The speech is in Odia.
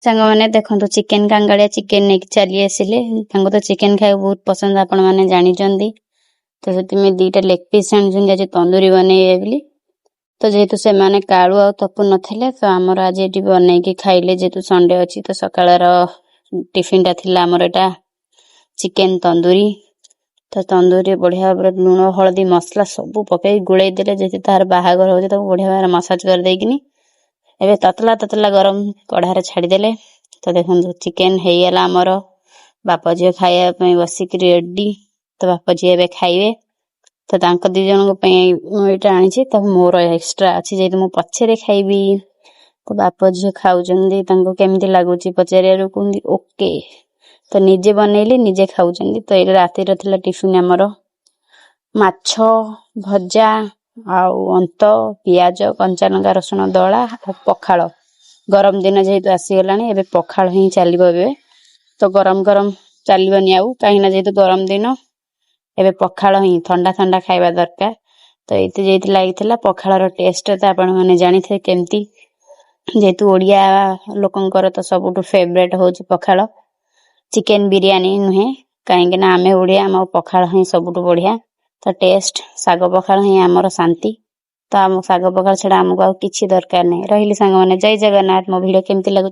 ସାଙ୍ଗମାନେ, ଦେଖନ୍ତୁ, ଚିକେନ କାଙ୍ଗାଳିଆ ଚିକେନ ନେଇକି ଚାଲି ଆସିଲେ। ତାଙ୍କୁ ତ ଚିକେନ ଖାଇବାକୁ ବହୁତ ପସନ୍ଦ, ଆପଣମାନେ ଜାଣିଛନ୍ତି। ତ ସେଥିପାଇଁ 2ଟା ଲେଗ ପିସ୍ ଆଣିଛନ୍ତି ଆଜି ତନ୍ଦୁରୀ ବନେଇବେ ବୋଲି। ତ ଯେହେତୁ ସେମାନେ କାଳୁ ଆଉ ତପୁ ନଥିଲେ, ତ ଆମର ଆଜି ଏଠି ବନେଇକି ଖାଇଲେ। ଯେହେତୁ ସଣ୍ଡେ ଅଛି, ତ ସକାଳର ଟିଫିନଟା ଥିଲା ଆମର ଏଇଟା ଚିକେନ ତନ୍ଦୁରୀ। ତ ତନ୍ଦୁରୀ ବଢିଆ ଭାବରେ ଲୁଣ, ହଳଦୀ, ମସଲା ସବୁ ପକେଇ ଗୋଳେଇ ଦେଲେ। ଯେହେତୁ ତାର ବାହାଘର ହଉଛି, ତାକୁ ବଢିଆ ଭାବରେ ମସାଜ କରିଦେଇକିନି ଏବେ ତତଲା ତତଲା ଗରମ କଢାରେ ଛାଡିଦେଲେ। ତ ଦେଖନ୍ତୁ, ଚିକେନ ହେଇଗଲା ଆମର। ବାପ ଝିଅ ଖାଇବା ପାଇଁ ବସିକି ରେଡି। ତ ବାପ ଝିଅ ଏବେ ଖାଇବେ। ତ ତାଙ୍କ 2 ଜଣଙ୍କ ପାଇଁ ମୁଁ ଏଇଟା ଆଣିଛି, ତ ମୋର ଏକ୍ସଟ୍ରା ଅଛି, ଯେହେତୁ ମୁଁ ପଛରେ ଖାଇବି। ତ ବାପ ଝିଅ ଖାଉଛନ୍ତି। ତାଙ୍କୁ କେମିତି ଲାଗୁଛି ପଚାରିବାରୁ କୁହନ୍ତି ଓକେ। ତ ନିଜେ ବନେଇଲେ, ନିଜେ ଖାଉଛନ୍ତି। ତ ଏଇଟା ରାତିର ଥିଲା ଟିଫିନ ଆମର, ମାଛ ଭଜା ଆଉ ଅନ୍ତ ପିଆଜ, କଞ୍ଚା ଲଙ୍କା, ରସୁଣ ଦଳା ଆଉ ପଖାଳ। ଗରମ ଦିନ ଯେହେତୁ ଆସିଗଲାଣି, ଏବେ ପଖାଳ ହିଁ ଚାଲିବ। ଏବେ ତ ଗରମ ଗରମ ଚାଲିବନି ଆଉ, କାହିଁକି ନା ଯେହେତୁ ଗରମ ଦିନ, ଏବେ ପଖାଳ ହିଁ ଥଣ୍ଡା ଥଣ୍ଡା ଖାଇବା ଦରକାର। ତ ଏଇଠି ଯେହେତୁ ଲାଗିଥିଲା, ପଖାଳର ଟେଷ୍ଟ ତ ଆପଣମାନେ ଜାଣିଥିବେ କେମିତି। ଯେହେତୁ ଓଡ଼ିଆ ଲୋକଙ୍କର ତ ସବୁଠୁ ଫେବରେଟ ହଉଛି ପଖାଳ, ଚିକେନ ବିରିୟାନୀ ନୁହେଁ। କାହିଁକି ନା ଆମେ ଓଡ଼ିଆ, ଆମ ପଖାଳ ହିଁ ସବୁଠୁ ବଢିଆ। ତ ଟେଷ୍ଟ ଶାଗ ପଖାଳ ହିଁ ଆମର ଶାନ୍ତି। ତ ଆମ ଶାଗ ପଖାଳ ଛଡା ଆମକୁ ଆଉ କିଛି ଦରକାର ନାହିଁ। ରହିଲି ସାଙ୍ଗମାନେ, ଜୟ ଜଗନ୍ନାଥ। ମୋ ଭିଡିଓ କେମିତି ଲାଗୁଛି?